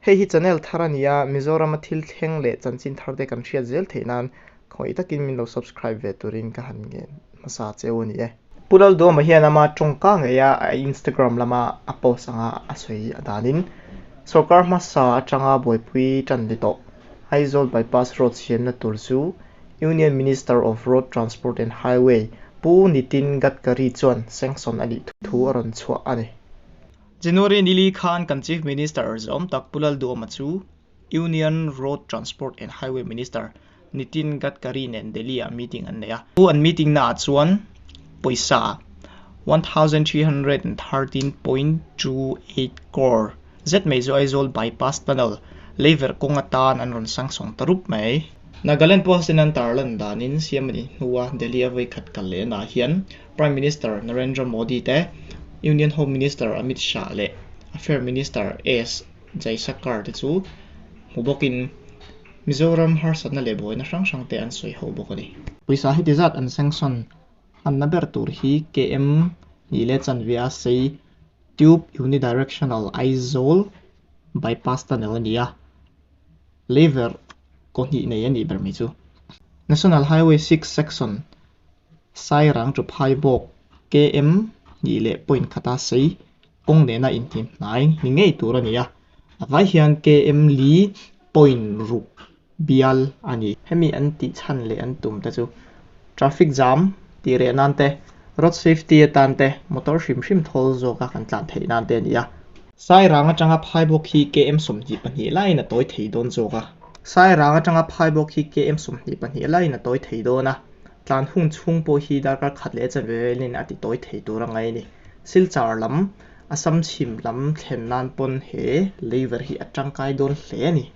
Hei hi channel thar a ni a, Mizorama thil thleng leh chanchin thar te kan hriat zel theih nan khawngaih takin min lo subscribe ve turin ka han ngen hmasa cheu a ni e. Pu Lalduama hian ama tawngka ngeia a Instagram lama a post anga a sawi a danin, Sorkar hmasa atanga buaipui tan ni tawh Aizawl Bypass Road siamna tur chu Union Minister of Road Transport and Highway Pu Nitin Gadkari chuan sanction a nih thu a rawn chhuah a ni. January nili khan kan Chief Minister zawm tak Pu Lalduama chu Union Road Transport and Highway Minister Nitin Gadkari nen Delhi-ah meeting an nei a. Chu an meeting naah chuan pawisa 1313.28 crore zet mai chu Aizawl Bypass Tunnel leiverh kawng atan an rawn sangsawng ta rup mai. Nagaland Post-in an tarlan danin siam a nih hnua Delhi a vawikhat kal lehnaah hian Prime Minister Narendra Modi te, Union Home Minister Amit Shah leh Affair Minister S Jaishankar te chu hmu bawkin Mizoram harsatna leh buaina hrang hrang te an sawi ho bawk a ni. Pawisa heti zat an sanction hmanna ber tur hi KM hnih leh chanve a sei Tube Unidirectional Aizawl Bypass Tunnel a ni a, leiverh kaw hnih nei a nih ber mai chu. National Highway 6 Section Sairang chu phaibawk KM hnih leh point khata sei kawng nena inhnim hnai ni ngei tur a ni a, a vai hian KM li point ruk bial a ni. Hemi an tih chhan leh an tum te chu traffic jam tih reh nan te, road safety atan te, motor hrim hrim thawl zawka kan tlan theih nan te a ni a. Sairang atanga phaibawk hi KM 22 laiin a tawi thei dawn zawk a. Sairang atanga phaibawk hi KM 22 laiin a tawi thei dawn a. Tlan hung chhung pawh hi darkar khat leh chanve velin a ti tawi thei tur a ngai a ni. Silchar lam, Assam chhim lam thlen nan pawn he leiver hi a tangkai dawn hle a ni.